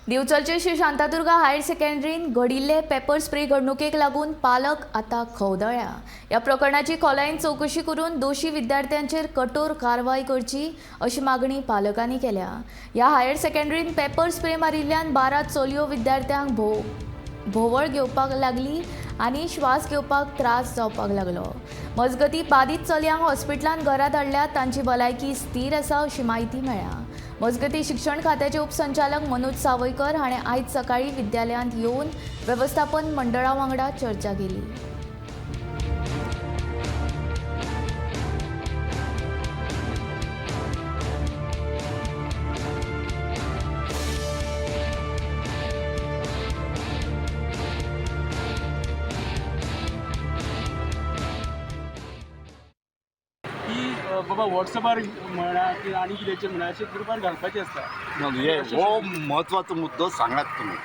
दिवचलचे Shri Shantadurga higher सेकंडरीन घडिल्ले paper spray घडणुकेक लागून पालक आता खवदळ्या. ह्या प्रकरणाची खोलायेन चवकशी करून दोशी विद्यार्थ्यांचेर कठोर कारवाय करची अशी मागणी पालकांनी केल्या. ह्या हायर सेकंडरीन पेपर स्प्रे मारिल्ल्यान 12 चलयो विद्यार्थ्यांक भोंवळ घेवपाक लागली आनी श्वास घेवपाक त्रास जावपाक लागलो. मजगती बादीत चलयांक हॉस्पिटलांत घरा धाडल्यात, तांची भलायकी स्थिर आसा अशी म्हायती मेळ्ळ्या. मजगती शिक्षण खात्याचे उपसंचालक मनोज सावयकर हाणें आयज सकाळीं विद्यालयांत येवन वेवस्थापन मंडळा वांगडा चर्चा केली. की बाबा वॉट्सअपार म्हणा की आनी कित्याचेर म्हणा अशें ग्रुपार घालपाचें आसता. हे हो म्हत्वाचो मुद्दो सांगात तुमी.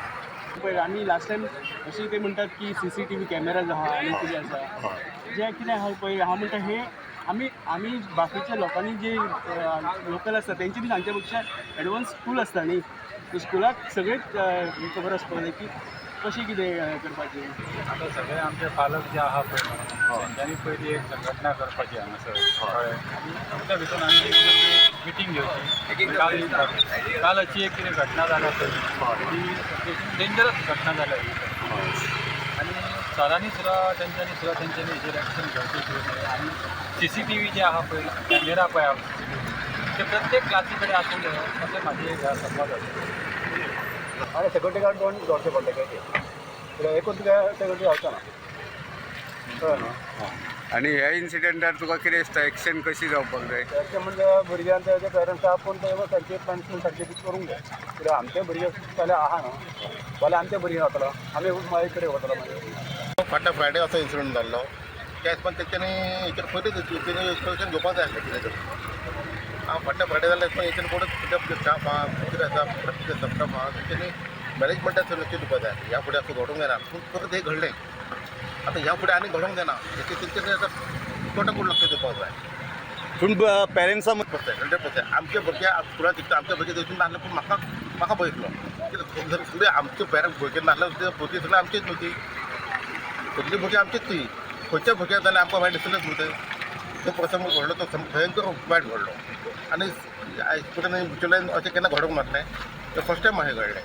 पळय आमी लास्ट टायम अशें ते म्हणटात की सीसीटीव्ही कॅमेराज आहा आनी कितें आसा जें कितें आहा पळय, हांव म्हणटा हे आमी आमी बाकीच्या लोकांनी जे लोकल आसता तेंच्यांनी सांगच्या पेक्षा एडवान्स स्कूल आसता न्ही, स्कुलाक सगळेच खबर आसपाक जाय की कशें कितें करपाचें. आतां सगळे आमचे पालक जे आहा पळय न्हू, तेंच्यांनी पयली एक संघटना करपाची हांगासर, कळ्ळें? आनी आमच्या भितून आनी एक मिटींग घेवची. काल काल अशी एक कितें घटना जाल्या पळय, ती डेंजरस घटना जाल्या ही. आनी सरांनी सुद्दां तेंच्यांनी हेजेर एक्शन घेवचें कितें. आनी सीसीटीव्ही जे आहा पळय, कॅमेरा पळय आहा सीसीटीव्ही, ते प्रत्येक क्लासी कडेन आसूंक जाय अशें म्हाजें एक समज आसा. आनी सेक्युरिटी गार्ड दोन दवरचे पडटा कित्याक एकूच तुका सेक्युरिटी जावचो ना, कळ्ळें न्हू? आणि ह्या इन्सिडेंटार तुका कितें दिसता, एक्शन कशी जावपाक जाय? अशें म्हणजे भुरग्यान तेजे पेरंट्सा आपूण ते सारकी पनिशमेंट सारकी करूंक जाय, कित्याक आमचे भुरगे जाल्यार आहा न्हू, जाल्यार आमचे भुरगे वतलो आमी मागीर कडेन वतलो मागीर. फाटल्या फ्रायडे असो इन्सिडंट जाल्लो त्या हिशोबान तेंच्यांनी हेचेर पयलींच तेणी एक्शन घेवपाक जाय आसलें कितें तरी. हांव फाटल्या फ्रायडे जाल्यार पण हेचेर कोणूच कितें स्टाफ आहा, कितें आसा, कितें स्टाफ आहा, तेंच्यांनी मॅनेजमेंटाचेर लक्ष दिवपाक जाय. ह्या फुडें असो घडोवंक जायना, पूण परत हें घडलें आतां ह्या फुडें आनी घडोवंक जायना हेचेर तेंच्यांनी आतां कोणा कोण लक्ष दिवपाक जाय. पूण पेरंट्सां पर्संट 100% आमचे भुरगे स्कुलान शिकता, आमचे भुरगे थंयसून नासले पूण म्हाका म्हाका पळयतलो कित्याक सगळे आमचे पेरंट्स भुरगे नासले, ते भुरगीं सगळे आमचीच न्हू, ती सगळीं भुरगीं आमचीच ती खंयच्या भुरग्याक जाल्यार आमकां वायट दिसलेंच न्हू. ते तो प्रसंग घडलो तो भयंकर वायट घडलो आनी आयज पर्यंत अशें केन्ना घडोवंक नासलें, ते फर्स्ट टायम अशें घडलें.